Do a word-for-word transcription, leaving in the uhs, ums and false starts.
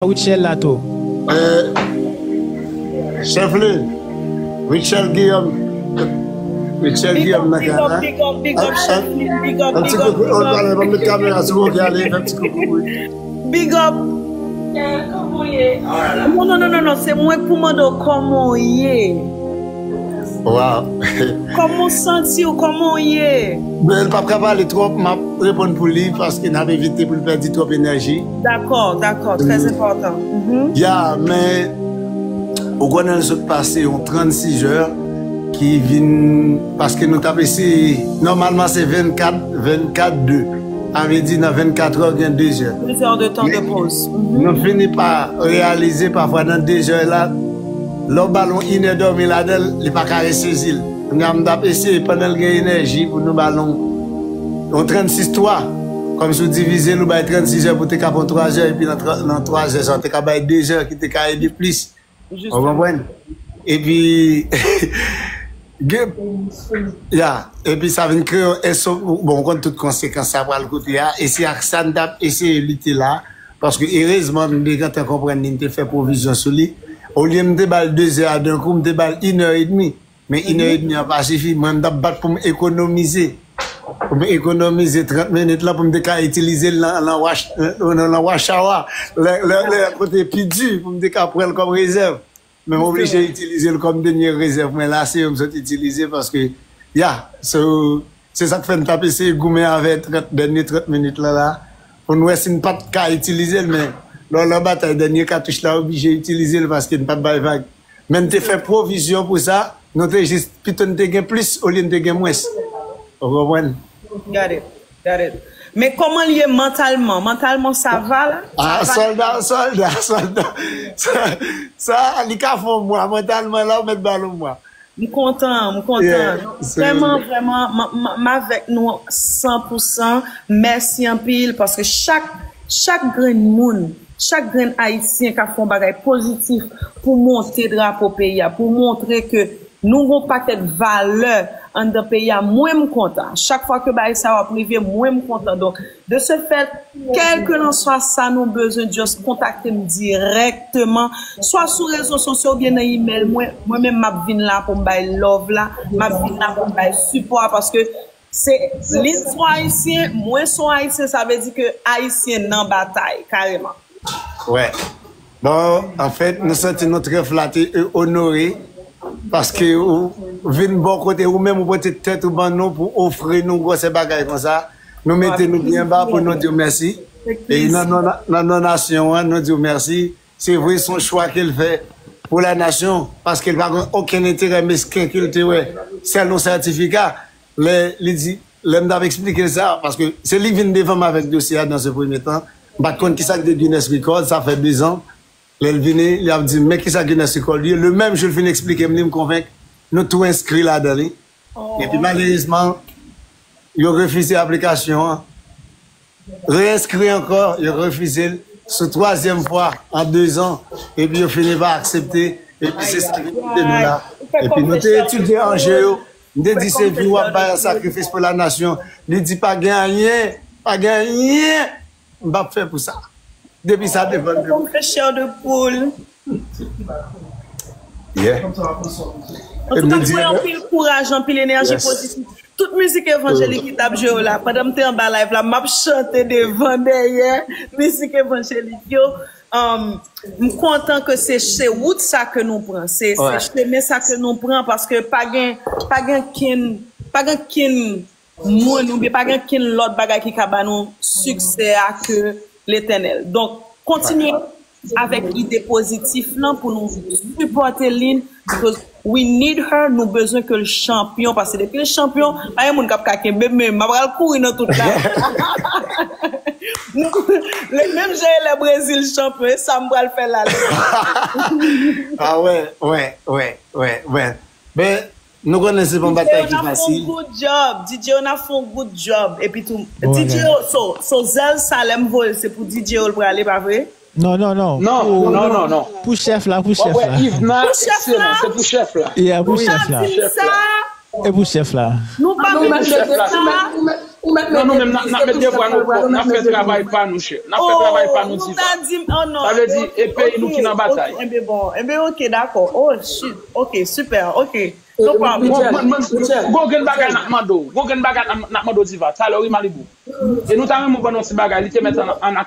Rutshelle la tou. Chèf li, Rutshelle Guillaume. Rutshelle Guillaume nan kay la. Yon ti koukou, on pale, ban m met kamera sou ou ki ale, fè yon ti koukou pou li. Big up. Non, non, non, non, non, se mwen k pou mande w kòman w ye. Wow. Kòman w santi w, kòman w ye? Men l p ap ka pale twòp, m ap reponn pou li paske n ap evite pou l pèdi twòp enèji. Dakò, dakò, trè enpòtan. Mhm. Ya, men ou konnen l sot pase yon trannsis è ki vin, paske nou t ap eseye, nòmalman se vennkat, vennkat de. Sa vle di nan vennkat è gen de zè. Deux heures de temps de pause. Mhm. Nou fini pa reyalize pafwa nan de zè la, lè w ba l yon inè dòmi ladan l, li pa ka resezi l. Kounye a m t ap eseye pandan l gen enèji pou nou ba l yon, yon trannsis twa. Kòmsi w divize l, ou bay trannsis è pou te ka pran twa zè, epi nan twa, nan twa zè sa, w te ka bay de zè ki te ka ede plis. Ou konprann? Epi, gen, ya, epi sa vin kreye yon enso-, bon, ou konn tout konsekans sa pral koute a, e se ak sa n t ap eseye lite la, paske erezman, m te gentan konprann li, m te fè pwovizyon sou li. Olye m te ba l de zè a, dan kou, m te ba l inè edmi. Men inè edmi an pa sifi. Mwen, m t ap bat pou m ekonomize. Pou m ekonomize trant minit lan, pou m te ka itilize l nan, nan wash, nan, nan wash hour. Lè, lè, lè kote pi di, pou m te ka pran l kòm rezèv. Men m oblije itilize l kòm dènye rezèv mwen la, se yo m sot itilize paske, ya, so, se sa k fè m t ap eseye goumen avè trant, dènye trant minit lan la, pou n wè si n pa t ka itilize l, men lè w nan batay, dènye katouch la, oblije itilize l paske n p ap bay vag. Men n te fè pwovizyon pou sa, nou te jis, pito n te gen plis olye n te gen mwens. Ou konprann? Got it, got it. Men kòman l ye mantalman? Mantalman sa va la? Ah, sòlda, sòlda, sòlda. Sa, sa, li ka fè yon mwa, mantalman la, ou mèt ba l yon mwa. M kontan, m kontan. Vrèman, vrèman, m, m, m avèk nou san pou san. Mèsi anpil, paske chak, chak grenn moun, chak grenn Ayisyen ka fè yon bagay pozitif pou monte drapo peyi a, pou montre ke nou gon pakèt valè anndan peyi a. Mwen, m kontan. Chak fwa ke bagay sa yo ap rive, mwen, m kontan. Donk, de ce fait, kèlkelanswa sa nou bezwen, just kontakte m dirèkteman, swa sou rezo sosyo oubyen nan email mwen. Mwen menm, m ap vin la pou m bay love la, m ap vin la pou m bay sipò a, paske se, li sou Ayisyen, mwen sou Ayisyen, sa vle di ke Ayisyen nan batay, kareman. Wè. Bon, anfèt, nou santi nou trè flate e onore paske ou vin bò kote ou menm ou pote tèt ou ban nou pou ofri nou gwosè bagay konsa. Nou mete nou byen ba pou nou di w mèsi. E nan non, nan non nasyon an, nou di w mèsi. Se vre, se yon chwa ke l fè pou la nasyon, paske l pa gen okenn enterè mesken ke l te wè. Sèl yon sètifika. Lè li di, lè m t ap eksplike l sa, paske se li vin devan m avèk dosye a nan se premye tan. M pa t konn kisa k te Guinness Record, sa fè dezan. Lè l vini, li ap di m, men kisa Guinness Record ye. Le menm jou l fin eksplike m li, m konvenk nou tou enskri ladan li. Epi malerezman, yo refize aplikasyon an. Reyenskri ankò, yo refize l. Sou twazyèm fwa, an dezan, epi yo fini pa aksepte, epi se sa ki pote nou la. Epi nou te etidye anje yo. M te di se vi w ap bay an sakrifis pou la nasyon. Li di pa gen anyen, pa gen anyen m p ap fè pou sa. Depi sa devan m. Fè chè de poul. Yeah. Antouka, m voye anpil kouraj, anpil enèji pozitif. Tout mizik evanjelik ki t ap jwe yo la, pandan m te anba live la, m ap chante devan, dèyè mizik evanjelik yo. Um, m kontan ke se, se wout sa ke nou pran, se, se chemen sa ke nou pran, paske pa gen, pa gen kenn, pa gen kenn moun, oubyen pa gen kenn lòt bagay ki ka ba nou siksè a ke Letènèl. Donk, kontinye avèk ide pozitif lan pou nou sipòte Lynn, because we need her, nou bezwen ke l chanpyon, paske depi l chanpyon, pa gen moun k ap ka kenbe m, men m ap pral kouri nan tout la. Le menm jan e lè Brezil chanpyon, e sa m pral fè la. Ah wè, wè, wè, wè, wè. Men, nou konnen se pa yon batay ki fasil. Good job. D J yo na fè yon good job. Epi tou, D J yo, so, so zèl sa lè m voye l, se pou D J yo l prale, pa vre? Non, non, non. Non, non, non, non. Pou chèf la, pou chèf la. Ivna, ekselan, se pou chèf la. Yeah, pou chèf la. Sa, E pou chèf la. Nou pa Nou met met chèf la. Sa. Ou mèt Non, nou menm n ap met devwa nou pwòp, n ap fè travay pa nou, chè. N ap fè travay pa nou, Diva. Sa vle di, e peyi nou ki nan batay. Enben bon, enben ok, dakò. Oh, shit. Ok, super, ok. No problem. Gon grenn bagay n ap mande w. Gon grenn bagay n ap mande w, Diva. Talè wi, Malibu. E nou ta renmen w ban nou ti bagay, li te mèt an